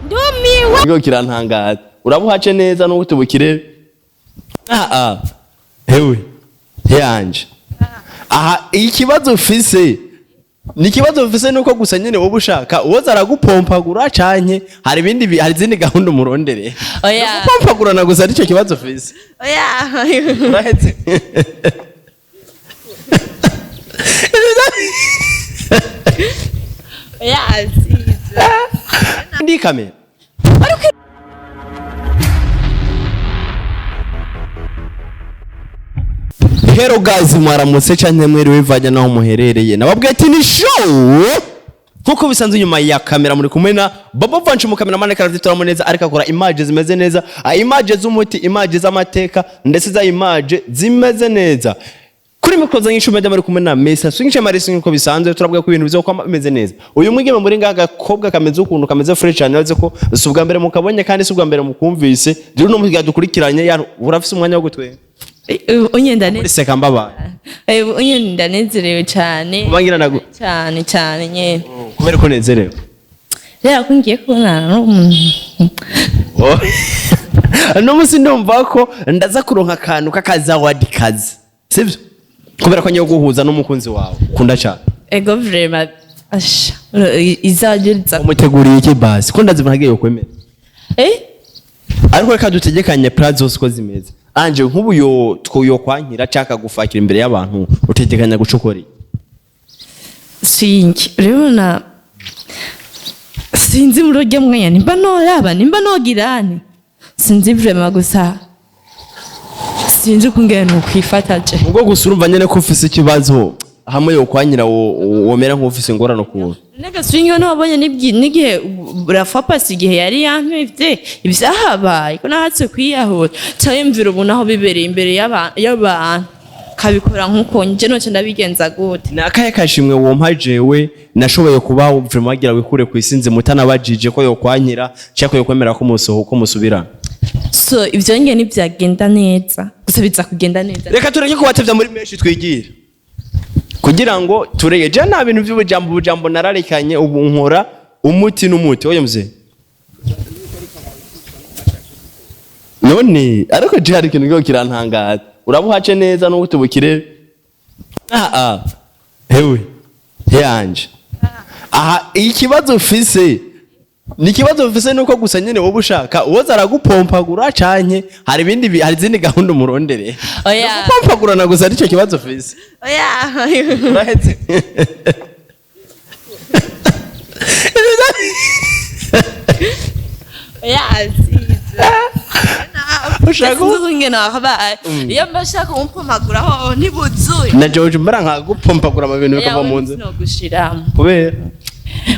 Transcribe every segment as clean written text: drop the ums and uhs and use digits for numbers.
Ndumiwe. Ikigo kirantangaza. Urabuhace neza n'ubu tubukire. Ah ah. Hewe. Yanje. Aha ikibazo ufise ni ikibazo ufise nuko gusa nyene wowe ushaka uwoza aragupompagura canke hari ibindi hari izindi gahunda umurondere. Oya. Gupompagurana gusa nicyo kibazo ufise. Oya. Urahetse. Oya, sivyo. Ndi kamera. Hello guys, mwaramutse canke mwiriwe bivanye naho muherereye. Nababwiye ati ni show. Nkuko bisanzwe inyuma ya kamera muri kumwe na Bobo Vanch, mu cameraman karavyitoramo neza, ariko akora image zimeze neza, image z'umuti, image z'amateka, ndetse za image zimeze neza. Kuri mikoro za nyinshi muri kumwe na Mesa Swingisha Marisi, nkuko bisanzwe turabwiye ko ibintu bizokwama bimeze neza. Uyu mwigeme muri ngaha gakobwa kameze ukuntu kameze fresh cyane, uretse ko si ubwa mbere mukabonye kandi si ubwa mbere mukumvise. Rero no mugihe dukurikiranye ya urafise umwanya wo gutwenga. Unyenda Muri seka mbabaye. Unyenda nezerewe cyane. Ubangira nagu Cyane cyane nyene. kubera ko nezerewe. Rero ko ngiye kubonana n'umuntu. Oh. No musi ndumva ko ndaza kuronka akantu k'akazawadi kazi. Sivyo? Kubera ko ngiye guhuza n'umukunzi wawe ukunda cyane. Ego vraiment. Asha. Izagereza. Umuteguriye iki basi? Ko ndazibona agiye kwemera. Eh? Ariko reka dutegekanye plan zose uko zimeze. Anje nk'ubu yo twoyo kwankira caka gufakira imbere y'abantu utegekanya gucukora iki? Sinki. Urabona sinzi muri urya mwanya nimba noraba nimba nogirane. Sinzi vraiment gusa. Sinzi ukungene nokwifata je. Ubwo gusa urumva nyene ko ufise ikibazo hamwe yo kwankira womera nk'ufise ingorane ukuntu. Nega swingi no wabonye n'igihe rafa pasi igihe yari yampevye ibyahabaye ko nahatse kwiyahura cyayumvira ubu naho bibereye imbere y'abantu kabikora nkuko nje noce ndabigenza gute. Ni akahe kashimwe wompa jewe nashoboye kuba vraiment wagira wikure ku isi nzima utanabajije ko yokwankira canke ko yokwemera ko ko musubirana? So ivyo nge ntivyagenda neza gusa biza kugenda neza. Reka tureke kubatevya muri menshi twigire kugira ngo turege. Je nta bintu vy'ubujambo ubujambo nararekanye, ubu nkora umuti n'umuti. Oya mzee, none ariko je hari ikintu kigo kirantangaza. Urabuhace neza n'ubu tubukire. Ah ah. Hewe. Yanje. Aha ikibazo ufise ni ikibazo ufise nuko gusa nyene wowe ushaka uwoza aragupompagura canke hari ibindi hari izindi gahunda umurondere. Oya. Gupompagurana gusa nicyo kibazo ufise. Oya. Urahetse. Oya, sivyo. Ushaka Sinzi ukungene wakabaye iyo mba nshaka kumpomagura ho ntibuzuye. Na George mbara nkagupompagura mu bintu bikava mu nzu. Sinogushiramo. Kubera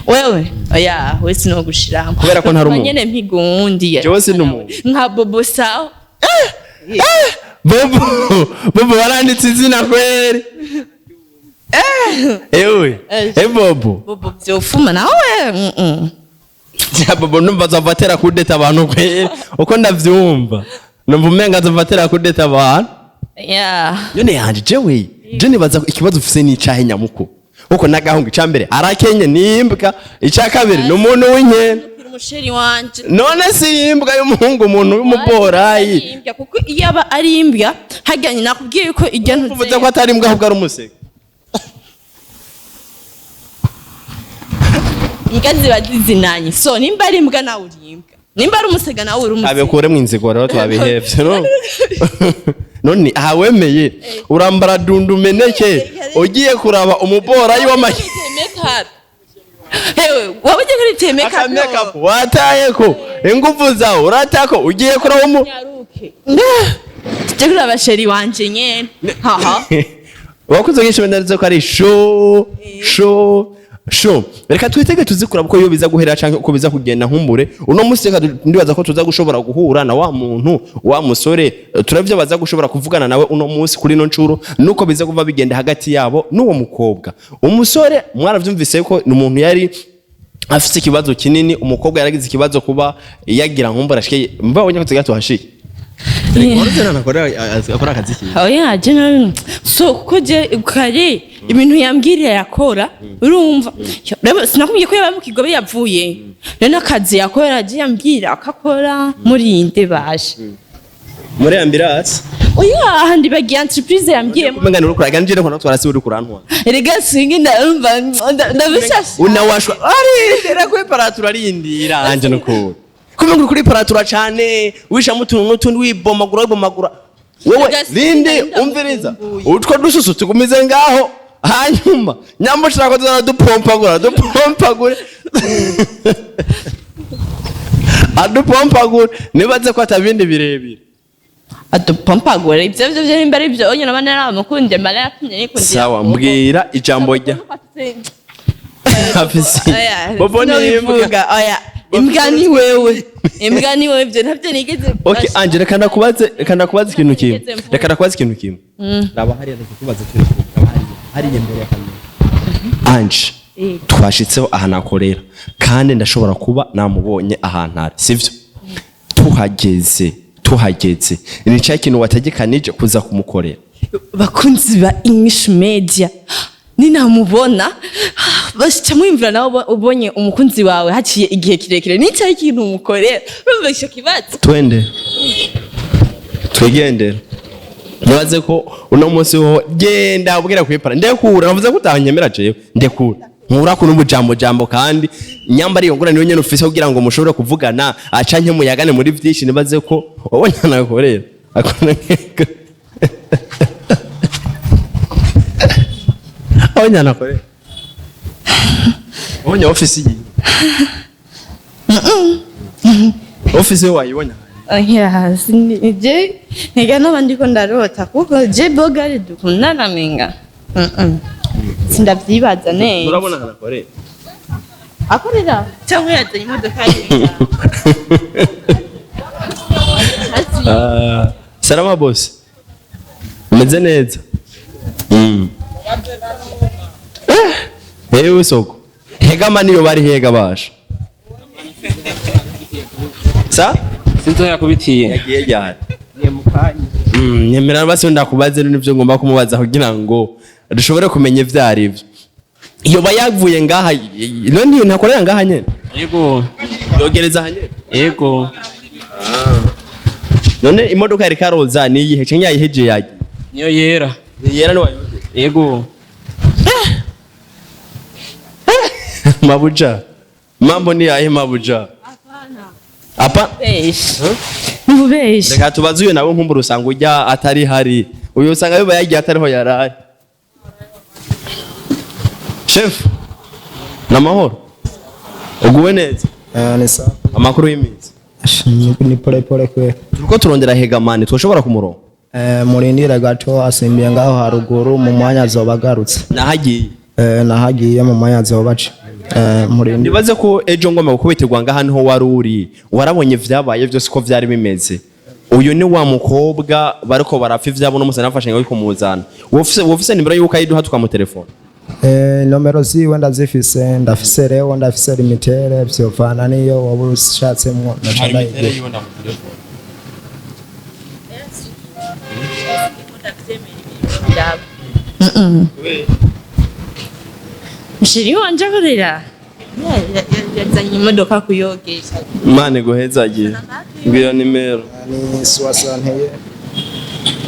Wewe oya, we sinogushiramo. Kubera ko ntari umuntu. Nyene mpigundi. Jewe sindi umuntu. Nka Bobo sawa. Bobo Bobo waranditse izina kweri. Ewe. Bobo. Bobo vyofuma nawe. Ya Bobo numva azova atera kudeta abantu kweri. Uko ndavyumva. Numva umenga azova atera kudeta abantu. Yeah. None yanje jewe je nibaza ikibazo ufise ni icahe nyamuko. Uko nagahunga icambere arakenye nimbwa, ica kabiri ni umuntu w'inkende. Umusheri wanje. None si imbwa y'umuhungu umuntu w'umuborayi. Imbwa kuko iyo aba ari imbwa hajyanye nakubwiye yuko ijya Uvuze ko atari imbwa ahubwo ari umusega. Imbwa ziba zizinanye. So nimba ari imbwa nawe uri imbwa. Nimba ari umusega nawe uri umusega. Abekuremwo inzigo rero twabihevye no. None aha wemeye urambara dundumeneke ugiye kuraba umuborayi w'amashyi. Hewe wabonye ko riteye makeup. Aka makeup watayeko ingufu zawe uratako ugiye kuraba umu Nyaruke. Tujye kuraba sheri wanje nyene. Haha. Wakuze ngisho ndarize ko ari show show show. Reka twitege tuzikura uko iyo biza guhera canke uko biza kugenda nkumbure. Uno musi reka ndibaza ko tuza gushobora guhura na wa muntu wa musore, turavyo baza gushobora kuvugana nawe uno musi kuri no ncuro nuko biza kuva bigenda hagati yabo n'uwo mukobwa. Umusore mwaravyumvise ko ni umuntu yari afise ikibazo kinini, umukobwa yaragize ikibazo kuba yagira nkumbura ashike mba wonye ko tugato hashike. Akora akazi ki? Oya, je nawe so kuko je kare ibintu yambwiriye yakora urumva. Rero sinakubwiye ko yaba mu kigobe yavuye. Rero n'akazi yakora agiye ambwira akakora murinde baje. Muri ambulance? Oya, aha ndibagiye entreprise yambwiye. Kumenga ni uriko njye ko natwara si uri kurantwara. Erega singi ndumva ndabishashe. Unawashwa arindira kuri paratura, arindira anje nukuri kumenga uri kuri paratura cane, wishamo utuntu n'utundi, wibomagura wibomagura wowe. Erega singi Linde. ndakumbuye. Umviriza, utwo dususu tugumize ngaho, hanyuma nyamba ushaka ko tuzana dupompagura, dupompagure, adupompagure. Nibaze ko atabindi birebire. Adupompagura ibyo byo byo nimba ari byo nyine abana naramukunde mara yatumye nikundira. Sawa, mbwira ijambo rya afisi bobo ni imbwa. Sinobivuga, oya, imbwa ni wewe, imbwa ni wewe, ibyo ntabyo nigeze. Okay, Anje, reka ndakubaze, reka ndakubaze ikintu kimwe. Nigeze mvuga. Reka ndakubaze ikintu kimwe. Raba hariya, ndakubaza ikintu kimwe. Raba hariya, hariya imbere ya kamera. Anje, twashitseho ahantu akorera kandi ndashobora kuba namubonye ahantu ari, sivyo? Tuhageze ni cya kintu wategekanije kuza kumukorera? Bakunzi ba English Media, ninamubona bashica mwimvira nawe ubonye umukunzi wawe haciye igihe kirekire, nicyaho ikintu umukorera, urumva icyo kibazo. Twende twigendere. Nibaze ko uno munsi ho genda ubwira kwipara ndekura, navuze ko utanyemera jewe, ndekura nkura kuno ubujambo jambo kandi nyamba ari yongura niyo nyene ufise kugira ngo mushobore kuvugana acanke muyagane muri vyinshi. Nibaze ko wowe ntanakorera akora nk'ego aho nyanakorera, ubonye office yiwe, office yo wayibonye? Nkira hasi je ntiga n'abandi ko ndarota kuko je bogari dukundana menga. Sindavyibaza neza. Urabona anakorera? Akorera cyangwa yazanye imodoka yiwe. Ah, salama boss. Umeze neza? Mm. Eh, hewe soko. Hegama niyo bari hega basha. Sa? Sinzi aho yakubitiye. Yagiye ryari? Ni mu kanya. Nyemera basi ndakubaze n'ivyo ngomba kumubaza kugira ngo dushobore kumenya ivyo ari byo. Iyo bayavuye ngaha none ntakorera ngaha nyene? Yego. Yogereza aha nyene? Yego. None imodoka yari karoza ni iyihe canke yayihejeje yagiye? Niyo yera. Ni yera ni wayogeje? Yego. Mabuja, mambo ni yahe mabuja? Apa? Ubeshi. Ni ububeshi. Reka tubaze uyu nawe, nkumbura usanga ujya atari hari uyu, usanga biba yagiye atariho yarari. Chef, namahoro, uguwe neza? Ni sawa. Amakuru y'iminsi? Ni pole pole kwe. Turiko turondera Hegamani, twoshobora kumuronka? Murindire gato, asimbiye ngaho haruguru, mu mwanya azoba agarutse. Nahagiye? Nahagiye, mu mwanya azoba aca. Murindire. Nibaze ko ejo ngomba gukubitirwa ngaha niho wari uri, warabonye vyabaye vyose uko vyari bimeze. Uyu ni wa mukobwa bariko barapfa ivyabo n'umusana nafashe ngo kumuzana. Wofise nimero yuko ayiduha tukamutelefona? Nomero ziwe ndazifise, ndafise reo, ndafise limitere, vyovana niyo waba ushatsemwo naca ndayiguha. Chéri wanje akorera yazanye imodoka kuyogesha. Imana iguhezagiye, ngiyo nimero. Ni soixante,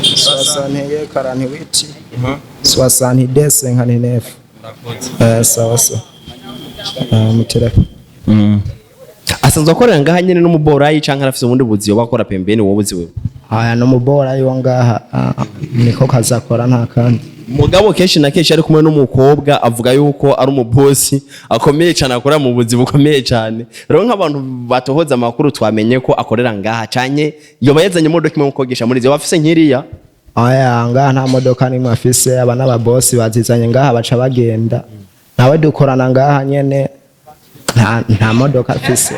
soixante 48 62 59. Sawa sawa. Mutelefone. Asanzwe akorera ngaha nyene n'umuborayi canke arafise ubundi buzi yoba akora pembeni, wowe uzi wewe? Aya no mubora yo ngaha, niko kazakora nta kandi. Mugabo kenshi na kenshi ari kumwe n'umukobwa avuga yuko ari umubosi akomeye cyane, akora mu buzi bukomeye cyane. Rero nk'abantu batohoza amakuru twamenye ko akorera ngaha, canke yoba yazanye imodoka imwe mukogesha muri izo bafise nkiriya. Aya ngaha nta modoka nimwe afise, aba n'ababosi bazizanye ngaha baca bagenda. Nawe dukorana ngaha nyene nta modoka afise.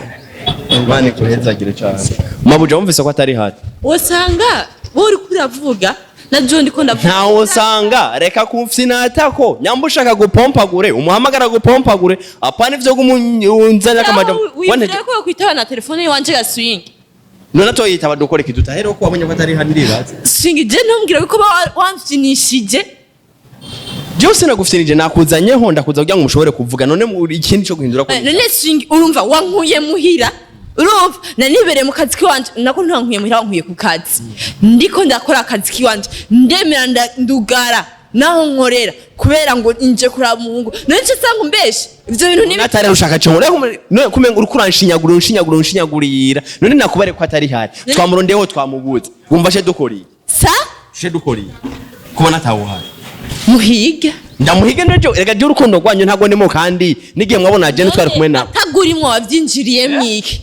Imana ikuhezagire cyane mabuja, wumvise ko atari hari. Usanga wowe uriko uravuga na John ndiko ndavuga. Ntawe usanga, reka kumfinatako. Nyamba ushaka gupompagure umuhamagara gupompagure, apana ivyo kumunzanira akamaja. Wibwira ko yokwitaba na telefone yiwanje ga swing? None atoyitaba dukora iki? Dutahere ko wabonye ko atari hari, ndibaza. Swing, je ntumbwira ko wamfinishije. Jewe sinagufyinije, nakuzanyeho, ndakuza kugira ngo mushobore kuvuga. None ikindi cyo guhindura ko None swing, urumva wankuye muhira, urumva nanibereye mu kazi kiwanje, nako ntankuye muhira, wankuye ku kazi, ndiko ndakora akazi kiwanje, ndemera ndugara naho nkorera kubera ngo inje kuraba umuhungu. None nce sanga umbeshe ivyo bintu ni Natari ushaka cyo none kumenga uriko uranshinyagura, unshinyagura, unshinyagurira. None nakubare ko atari hari, twamurondeho twamubuze, wumva she dukoriye sa she dukoriye kubona atawuhari? Muhiga. Ndamuhige ndejo? Rega je urukundo rwanyu ntago ndimo, kandi n'igihe mwabona je twari kumwe nawe. Atagurimwo wavyinjiriyemwo iki?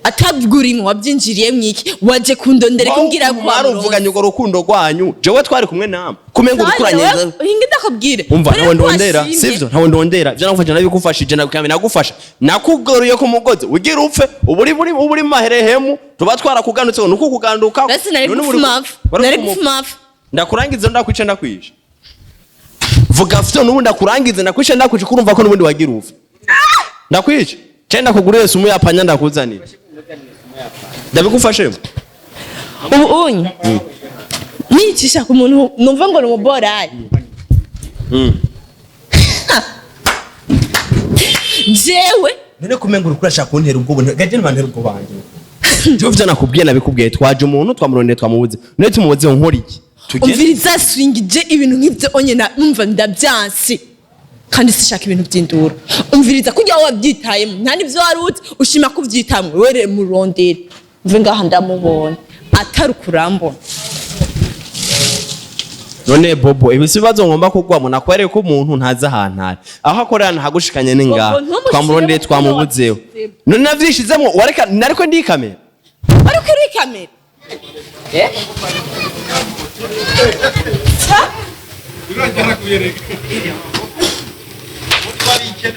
Atagurimwo wavyinjiriyemwo iki? Waje kundondera kumbwira ko Mwaruvuganye urwo rukundo rwanyu, jewe twari kumwe namwe, kumenga uriko uranyenza. Hinge ndakubwire. Umva, Kubera ntawe ko ndondera. washimye. Sivyo, ntawe ndondera. Ivyo nagufashe nabigufashije, nakukamye nagufasha, nakugaruye ku mugozi ugira upfe. Uburi buri uburi maherehemu tuba twarakuganutse nuko kuganduka. Basi nari None gufuma apfa. wari Nari gufuma. gufuma apfa. Ndakurangiza, ndakwica, ndakwica. Vuga fyo nubundi, ndakurangize, ndakwica, ndakwica, kurumva ko nubundi wagira upfe. Ndakwica cyane, ndakugurire sumu yapanya, ndakuzanira, ndabigufashemo. Ubu unye nicisha ku muntu numva ngo ni umuborari. Jewe None kumenga uriko urashaka kuntera ubwo buntu gaje, ntibantera ubwo banje. Jewe ivyo nakubwiye nabikubwiye, twaje umuntu twamurondeye twamubuze. None tumubuze nkora iki? Tugende? Umviriza swingije, ibintu nk'ibyo onye na numva ndabyansi, kandi sishaka ibintu by'induru. Umviriza, kujya wabyitayemo nta n'ibyo wari uzi, ushima kubyitamwe were murondere mve ngaha ndamubonye atari ukurambona. None Bobo, ibi si ibibazo ngomba kugwamo. Nakwereye ko umuntu ntazi ahantu ari, aho akorera ntagushikanye ni ngaha. Bobo, ntumushyiremo. Twamurondeye Kuko twamubuzeho. wabishyizemo. None navyishizemo, wareka nariko ndi kamera. Wari kuri kamera. Sa?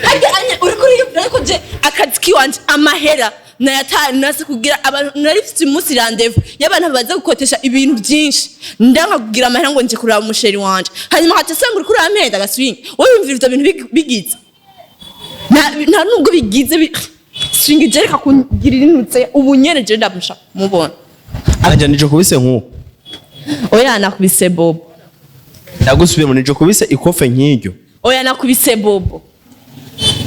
Harya anya uri kuri ariko je akazi kiwanje, amahera nayataye nase kugira abantu, nari mfite umunsi rendez-vous y'abantu baza gukotesha ibintu byinshi, ndanka kugira amahera ngo nje kuraba umusheri wanje, hanyuma haca asanga uri kuraba amahera agaswinga. Wowe wumvira ivyo bintu bigize nta nubwo bigize swinga je reka kungirira inutse. Ubu nyene je ndamushaka mubona. Anja nije kubise nkuko. Oya, nakubise Bobo. Ndagusubiyemo, nije kubise ikofe nk'iryo. Oya, nakubise Bobo.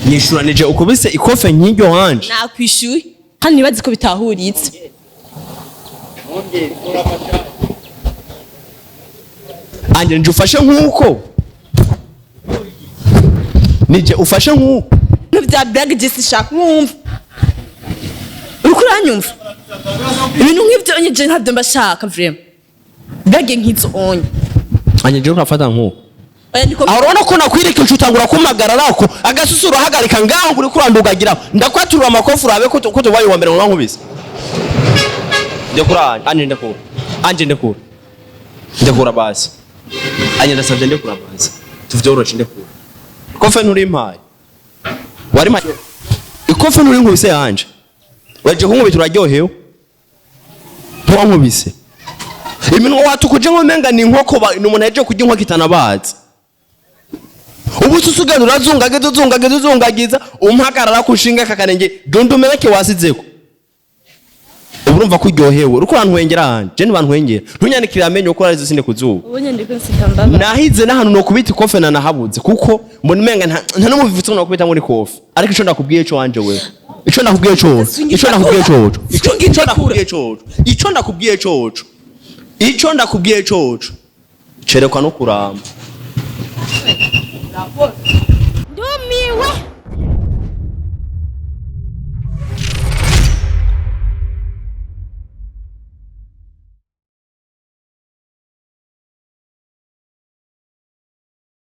Nyishura, nije ukubise ikofe nk'iryo wanje? Nakwishyuye kandi nibaze ko bitahuritse. Anje nije ufashe nkuko, nije ufashe nkuko. Ibintu bya blague je sishaka wumva, uriko uranyumva? Ibintu nk'ibyo onye je ntabyo mbashaka, vraiment, blague nk'izo onye. Anje nije urafata nkuko. Oya, ndiko Aho urabona ko nakwirekeje, utangura kumpagararako agasusuru, uhagarika ngaho ngo uriko urandugagiraho, ndakwaturura amakofi urabe ko tubaye uwa mbere mu bankubise. Ndekura anje, ndekura anje, ndekura, ndekura basi anje, ndasabye ndekura basi, tuvyoroshe, ndekura. Ikofe nturimpaye, warimpaye ikofe nturinkubise yanje, waje kunkubita uraryohewe, ntiwankubise iminwa watukuje nko ni inkoko ni umuntu yaje kurya inkoko itanabazi. Ubu usugana urazungagiza, uzungagiza, uzungagiza, umpagarara kushinga kakanenge dundumereke wasizeko. Ubu urumva ko uryohewe, uriko urantwengera hanje, je ntibantwengera, ntunyandikire amenyo ko arizo sinde kuzuba. Ubu nyine ndiko nseka mbaba. Nahize n'ahantu nokubita ikofe nanahabuze, kuko mbona umenga nta n'umuvutsi nokubita muri kofe. Ariko ico ndakubwiye co wanje, wewe, ico ndakubwiye coco, ico ndakubwiye coco, ico ndakubwiye coco, ico ndakubwiye coco, ico ndakubwiye coco, cerekwa no kuramba.